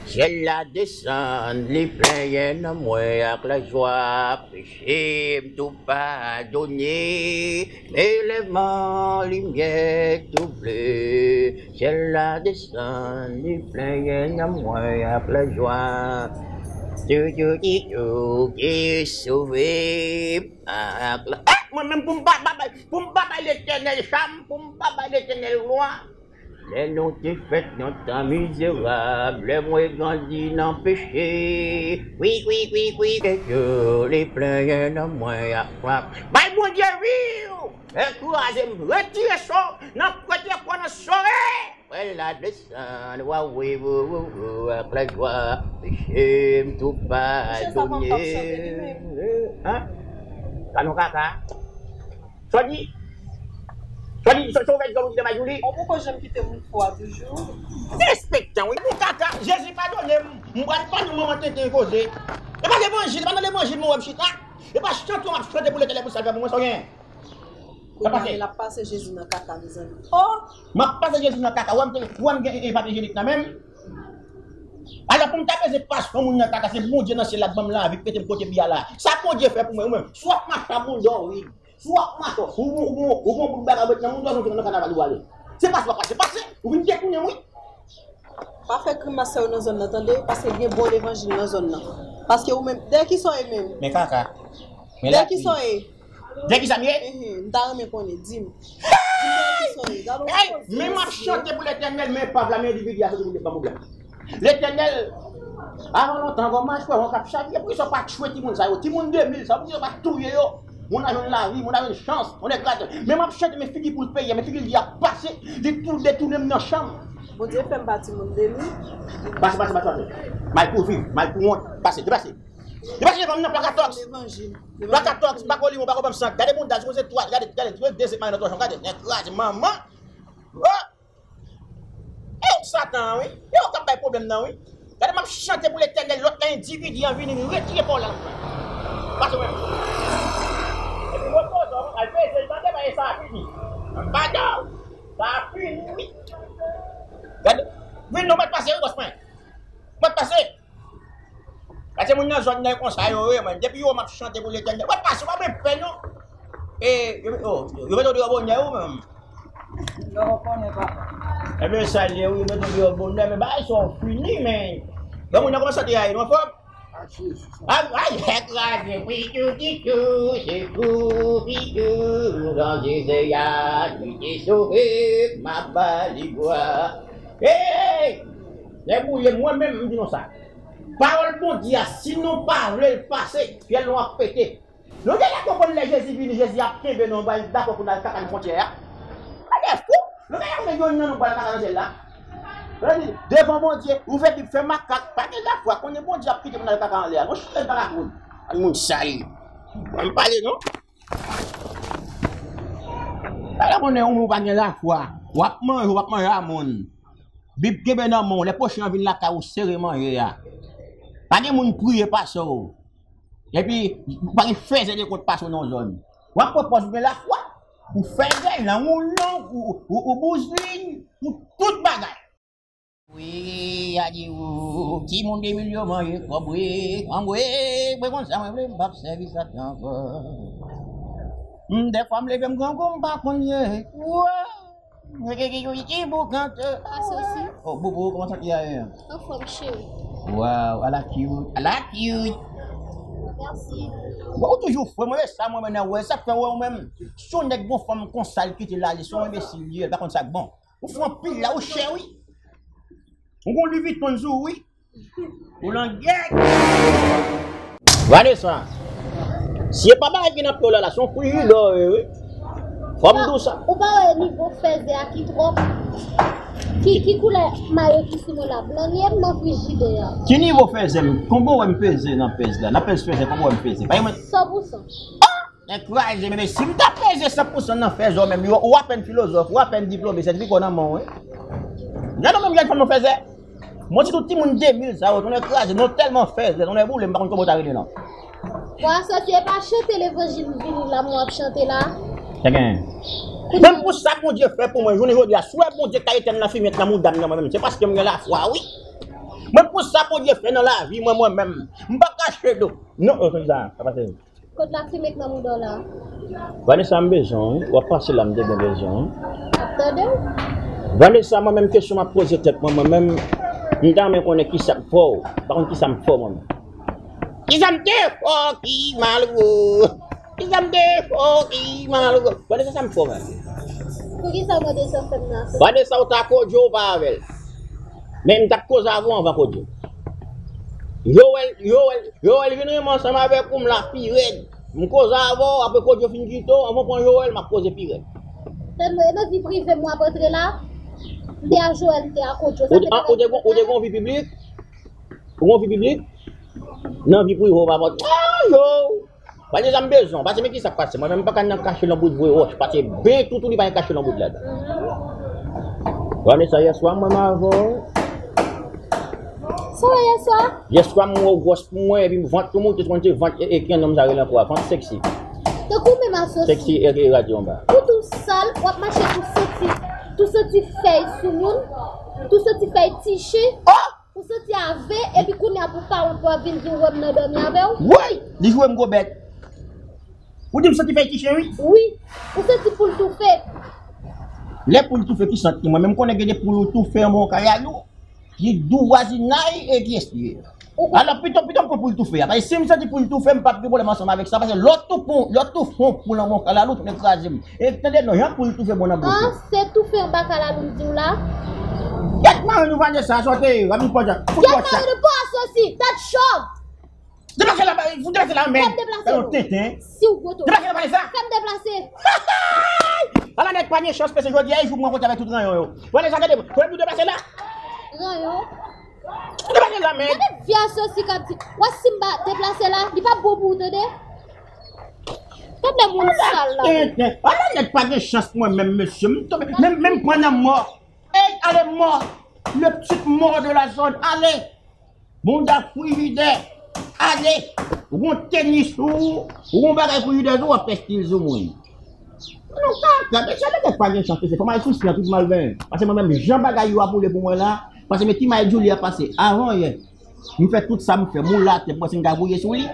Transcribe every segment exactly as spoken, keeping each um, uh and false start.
Syèl la desann, li plenyen nanm mwen ak lajwa. Peche m tou padone, men lève m an limyè tou ble. Syèl la desann, li plenyen nanm mwen ak lajwa. Toutou ki tou ki sove ak la. Eh, mwen menm pou m pa, pa, pa, pou m pa bay Letènèl cham, pou m pa bay Letènèl glwa. Lè nou te fèt nan tan mizerab, lè mwen grandi nan peche. Kwi, kwi, kwi, kwi. Ke Dye li plenyen nan mwen ak frak. Bay Bondye viv! Enkouraje m, retire so, nan retire kwa nan sore. Wè la desann, wa wi, wou, wou, wou, ak lajwa. Peche m tou padone. Hein? Sa non kaka? Sa w di? Sa w di? Sa w fè djòl ou di nan Majouli? Ou poko janm kite moun fou a toujou? Derespektan, wi. Bon kaka, Jezi padone m. M pral ban nou manman tenten koze. E pa levanjil, e pa nan levanjil mwen wè m chita. E pa chante w ap chante pou Letènèl pou sa l fè pou mwen, sa w gen. Kounye a, l ap pase Jezi nan kaka, mezanmi. Oh! M ap pase Jezi nan kaka. Wè m te, wè m gen, e, papye ijenik nan men m. Alò, pou m ta bezwen pase yon moun nan kaka, se Bondye nan syèl la k ban m lavi, k mete m kote m ye a la. Sa Bondye fè pou mwen, ou menm? Si w ap mache a boul dò, wi. Si w ap mache, ou, ou, ou, ou gon bout bagay ou met nan moun, ou nan kannaval ou ale. Se pase w ap pase, pase. Ou vin detounen m, wi. Pa fè grimas sa yo nan zòn nan, tande? Paske gen bon levanjil nan zòn nan. Paske ou menm, dèyè kisa w ye menm? Men kaka. Men dèyè kisa w ye? Dèyè kisa m ye? Ehe, m ta renmen konnen, di m. Di m dèyè kisa w ye? Gade yon koze, mesye. Men m ap chante pou Letènèl, men epav la, men endividi a soti pou l ban m pwoblèm. Letènèl, avan lontan, avan machwè, yon k ap chavire, poukisa w pa tchwe timoun sa yo? Timoun de mil sa yo, poukisa w pa touye yo? Moun nan jwenn lavi, moun nan jwenn chans, moun nan gate. Men m ap chante, men figi poul peyi a, men figi l di ap pase, li tou detounen m nan chanm. Bondye fè m pa timoun de mil. Pase, pase, pase, pase. Mal pou viv, mal pou wont. Pase, depase. Depase devan m nan, plaka tòks. Levanjil. Plaka tòks, m pa ko li, m pa ko ban m sank. Gade moun daj, se twa, gade, gade, de zet mayo nan tòchon, gade, nèg kraze, manman. Oh! E ou Satan an, wi. E ou k ap bay pwoblèm nan, wi. Gade, m ap chante pou Letènèl, lòt nan endividi an vini, retire pa w la. Pase wè. Epi repoze w, al peze l, tande, bagay sa a fini. Pardon. Sa a fini, wi. Gade, vin non, mèt pase, wi, bòs mwen. Mèt pase. Paske moun nan zòn nan konsa yo ye, mwen. Depi yo wè m ap chante pou Letènèl. Mwen pase, pa mwen pè, non. E, yo, yo, yo mete w deyò bonè, ou menm. Yo konnen, papa. Ebyen, sa l ye, wi, yo mete w deyò bonè, men bagay sa w fini, men. Bon, moun nan kòman sante a ye, nou anfòm? Ay, ay, kraze, wi, tou, ki tou, se tou, pitou, nan Jezi a, li te sove, m ap ba li glwa. Hey! Lè bouye, mwen menm, m di nou sa. Pawòl Bondye a, si nou pa vle l pase, fyèl nou ap pete. Nou genlè konprann lè Jezi vini, Jezi ap kenbe nou, bay dakò pou n al kaka nan fwontyè a. Gade fou! Nou genlè konnen youn nan nou pral kaka nan syèl la. Sa vle di, devan Bondye, ouvè Bib, fè makak, pa gen lafwa, konnen Bondye ap kite pou n al kaka anlè a. Monchè, pa ka konnen. An moun sal. Ban m pale non. Pa ka konnen ou, ou pa gen lafwa. W ap manje, w ap manje a moun. Bib kenbe nan men w, lè pwochen an vin lakay ou, sere manje a. Pa gen moun priye pase w. Epi, ou pa gen fèzè de kont pase w nan zòn. W ap pran pòz ou gen lafwa. Ou fèzè, lang ou long, ou, ou, ou bouzin, ou tout bagay. Wi, a di ou, timoun de mil yo manje kòb, wi, kòb, wi, mwen konsa mwen vle, m p ap sèvi Satan ankò. M, dèfwa m leve m grangou, m pa konn ye. Wow! Mwen gen ki ki ki boukante. Asosi. Oh, Boubou, kòman santi a ye? Anfòm, cheri. Wow, ala cute, ala cute. Mèsi. Bon, ou toujou fre, mwen, e sa mwen menm nan wè, sa k fè wè ou menm. Si yon nèg gon fanm konsa, l kite l ale, se yon enbesil li ye, l pa konn sa k bon. Ou fre anpil la, ou chè, wi. Ou gon Louis Vuitton sou ou, wi. Ou langèt. Vanessa, si e pa bagay ki nan pye w la, la, se yon frijidè w ye, wi. Fò m di w sa. Ou pa wè nivo fèzè a ki twòp? Ki, ki koulè mayo ki sou mwen la? Blan li ye, m nan frijidè a. Ki nivo fèzè m? Konbyen w wè m peze nan pèz la? Nan pèz fèzè, konbyen w wè m peze? Pa yon mèt. San pou san. Enkouraje, men si m ta peze san pou san nan fèzè w menm, ou apèn filozòf, ou apèn diplome, sètifika w nan men w, wi. Gade w menm, gade fanm nan fèzè. Mwen di tout timoun de mil sa yo, tonnè kraze, nou tèlman fèzè, tonnè boule, m pa konn kòman w ta rele non. Bon, Asosi, e pa chante levanjil vini la, mwen ap chante la. Sa gen. Menm pou sa Bondye fè pou mwen, jounen jodi a, si w wè Bondye ka etenn lanfimye nan mouda m nan mwen menm, se paske m gen lafwa, wi. Mwen Sa Bondye fè nan lavi mwen, mwen menm. M pa kache do. Non, euh, konn sa, pa pase. Kot lafimen k nan mouda w la? Vanessa, m bezwen w, wi. W ap pase la, m te gen bezwen w, wi. M ap tande w. Vanessa, mwen menm, kesyon m ap poze tèt mwen, mwen menm, m ta renmen konnen kisa k fè w. M pa konn kisa m fè w, mwen menm. Kisa m te fè w ki malere? Kisa m te fè w ki malere? Vanessa, sa m fè w menm? Poukisa w mande sa fè m nan? Vanessa, w ta koudyo w pa avè l. Men m t ap koze avè w anvan koudyo. Joel, Joel, Joel vin renmen ansanm avèk ou, m la pi rèd. M koze avè w, apre koudyo fin kite w, anvan w pran Joel, m ap koze pi rèd. Tande, e nan vi prive m w ap antre la? M te a Joel, m te a koudyo. Ou te, ou te, ou te gon vi piblik? Ou gon vi piblik? Nan vi prive w pa pòt. Ah, yo! Vanessa, m bezwen w, paske men kisa k pase. Mwen menm, m pa ka nan kache nan bout vre wòch, paske ben toutou li pa gen kache nan bout ladan. Vanessa, yèswa, mwen m avè w. Sa w wè yèswa? Yèswa, m wè w gwòs pou mwen, epi vant ou moute, se konn se vant, e, e, ki nonm sa rele ankò a, vant seksi. Tankou menm asosi. Seksi, e, e, radyo anba. Ou tou sal, w ap mache tou santi, tou santi fèy sou moun, tou santi fèy ti chen. Oh! Ou santi ave, epi kounye a pou pa wont pou ap vin di w wè m nan dòmi avè w? Woy! Li joure m gwo bèt. Ou di m santi fèy ti chen, wi? Wi. Ou santi poul toufe. Lè poul toufe, ki sant li? Mwen menm konnen gen de poul ou toufe anba yon kalalou. Li dou vwazinay e ki espye. Ou kon- Alò, pito, pito m pran poul toufe a. Paske si m santi poul toufe, m p ap gen pwoblèm ansanm avèk sa. Paske lè w toufe, lè w toufe yon poul anba yon kalalou, pou l kraze m. E tande non, jan poul toufe bon nan bouch ou. Ah, se toufe anba kalalou m di w la? Gèt marenn ou Vanessa, sa w te ye, w ap vin pòdjan. Fout pòch sa. Gèt marenn ou pa asosi, tèt chòv. Deplase la, fout deplase la, men. Fè m deplase. Fè yon tenten. Si w gwo tou. Deplase la, Vanessa. Fè m deplase. Ala nèg pa gen chans, paske jodi a, e jou m rankontre avèk tout ranyon yo. Vanessa, gade, fò m deplase la. Ranyon? Deplase la, men. Gade vye asosi k ap di. W ap si m pa deplase la, li p ap bon pou ou, tande. Tande moun sal la. Ala nèg pa gen chans mwen menm, mesye. M tonbe, menm, menm pran nan mò. Ey, ale mò. Le petit mort de la zone, ale. Bounda frijidè, ale. Ou gon tenis ou, ou gon bagay frijidè ou, w ap fè stil sou moun. Non, kaka, mesye, nèg pa gen chans, mesye. Fò m al sou syan, tout mal benyen. Paske mwen menm, jan bagay yo ap woule pou mwen la, paske men ti may Julie a pase avan yè. M fè tout sa m fè, m woule atè, m panse m ka gouye sou li.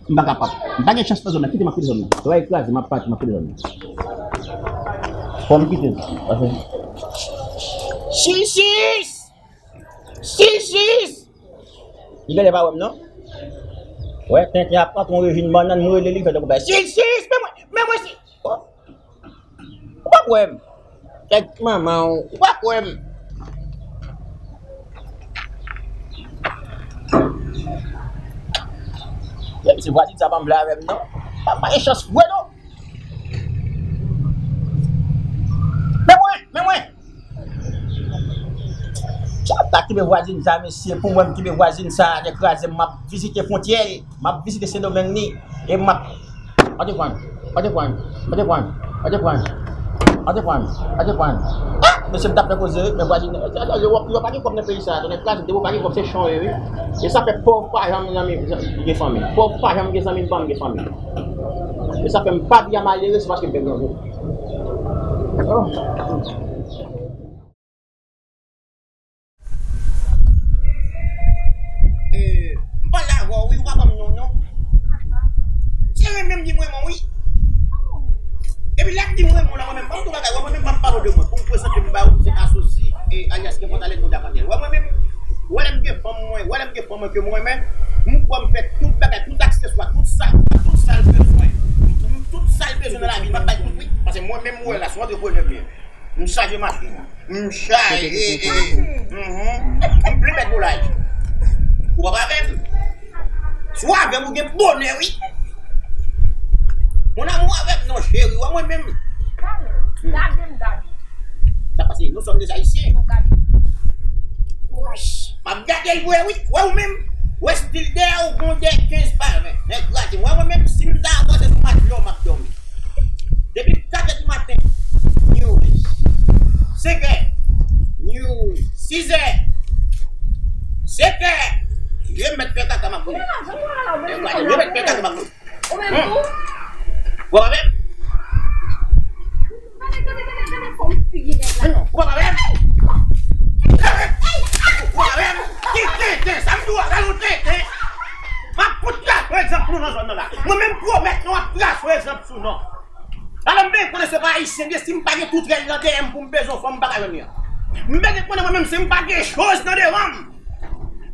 M pa kapab. M pa gen chans nan zòn nan. Kite m ap kite zòn nan. Travay kraze, m ap pati, m ap kite zòn nan. Fò m kite l. Paske Sis sis! Sis sis! Li genlè pa wè m non. Wè, tenten ap antre yon rejim bannann, m rele li, fè tankou bay. Sis sis! Men mwen, men mwen si. Oh. Ou pa kwè m? Kèk manman w, ou pa kwè m? Menm si vwazin sa pa vle avè m non. Pa, pa gen chans vre non. Men mwen, men mwen. Sa ta kenbe vwazin sa, mesye, pou mwen, m kenbe vwazin sa, te kraze m, m ap vizite fwontyè, m ap vizite Sendomeng li, e m ap, antreprann, antreprann, antreprann, antreprann, antreprann, antreprann. Ah! Mesye, m t ap fè koze, men vwazin, yo, yo pa gen kòb nan peyi sa, tonnè kraze, depi w pa gen kòb, se chan w ye, wi. E sa fè pòv pa janm zanmi, gen fanmi. Pòv pa janm gen zanmi, pa janm gen fanmi. E sa fè m pa byen malere, se paske m fè grangou. Eh, m pale avè w, wi, ou pa ban m non, non. Se renmen m di m renmen w, wi. Epi lè m di m renmen w la, mwen menm, ban m tou bagay, wè, mwen menm, ban m pale de mwen. Pou m prezante m ba ou, se asosi, e, alyas Kenpòt Alèz Bouda Patèl. Wè, mwen menm, wè lè m gen fanm mwen, wè lè m gen fanm mwen ke m renmen, m kwè m fè tout bagay, tout akseswa, tout sa, tout sa l bezwen. Tout sa l bezwen nan lavi, m ap bay tout, wi. Paske mwen menm, wè la, se yon antreprenè m ye. M chaje machin. M chaje, e, e, mhm. M plen mèt boulay. Ou p ap avè m? Si w avè m, ou gen bonè, wi. Mon amour avè m non, cheri, w a mwen menm. Gade m, gade. Sa pase, nous sommes des Haïtiens. M ap gade l vre, wi. Wè ou menm? Wè stil dèyè ou, gon dèyè kenz pa ven. Nèg kraze. Wè mwen menm, si m ta abòde sou matlè, m ap dòmi. Depi kat è di maten, news. Senk è, news. Sis è, senk è. Yo mèt fè kaka m ap goumen. Yo mèt fè kaka m ap goumen. Ou pa menm? Ou pa menm? Ou pa menm? Ou pa menm? Kite! M byen konnen se pa ayisyen m ye, si m pa gen tou rèl nan dèyè m pou m bezwen yon fanm, m pa ka jwenn li an. M byen konnen mwen menm, si m pa gen choz nan devan m,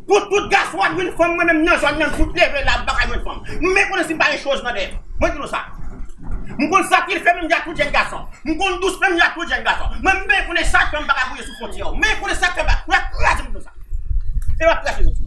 pou tout gason ap jwenn fanm, mwen menm nan zòn nan, m fout leve la, m pa ka jwenn fanm. M byen konnen si m pa gen choz nan dèyè m. Mwen di nou sa. M konn sa ki fè menm jan ak tout jèn gason. M konn dous menm jan ak tout jèn gason. Mwen m byen konnen sa k fè m pa ka gouye sou fwontyè yo. M byen konnen sa k fè m pa. Mwen kraze m di nou sa. E m ap kraze zòt.